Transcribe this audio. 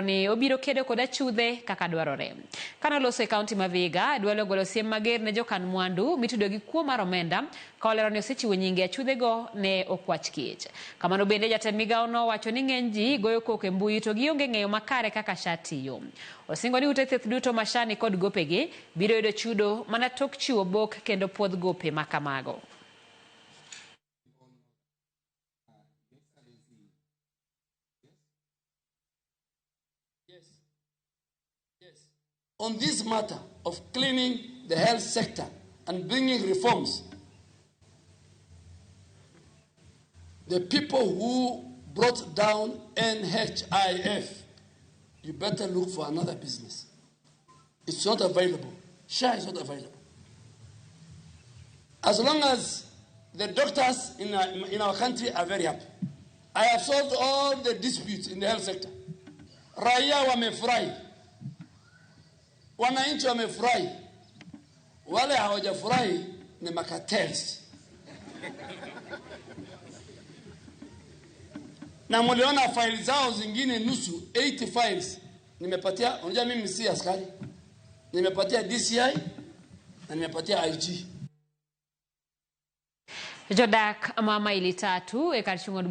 Ni obiro kedo kod achudhe kaka dwarore. Kane oloso e kaunti ma Vihiga, Duale ogolo siem mager ne jokan mwandu mitudo gi kuo mar omenda ka olero ni osechiwo nyinge achudhego ne okwach kich. Kamano bende jatend migawo no owacho ni ng'eny ji goyo koko e mbui to gionge ng'eyo makare kaka SHA tiyo. Osingo ni ute thieth duto ma SHA ni kod gopegi biro yudo chudo mana tok chiwo bok kendo puodh gope ma kamago. Yes. Yes. On this matter of cleaning the health sector and bringing reforms, the people who brought down NHIF, you better look for another business. It's not available. SHA is not available. As long as the doctors in our country are very happy. I have solved all the disputes in the health sector. Raia wamefurahi, wananchi wamefurahi, wale hawajafurahi ni makatels. Na mliona faili zao zingine nusu 80 files nimepatia. Unajua mimi si askari, nimepatia DCI na nimepatia IG. Jodak ma maili tatu e kar chung' od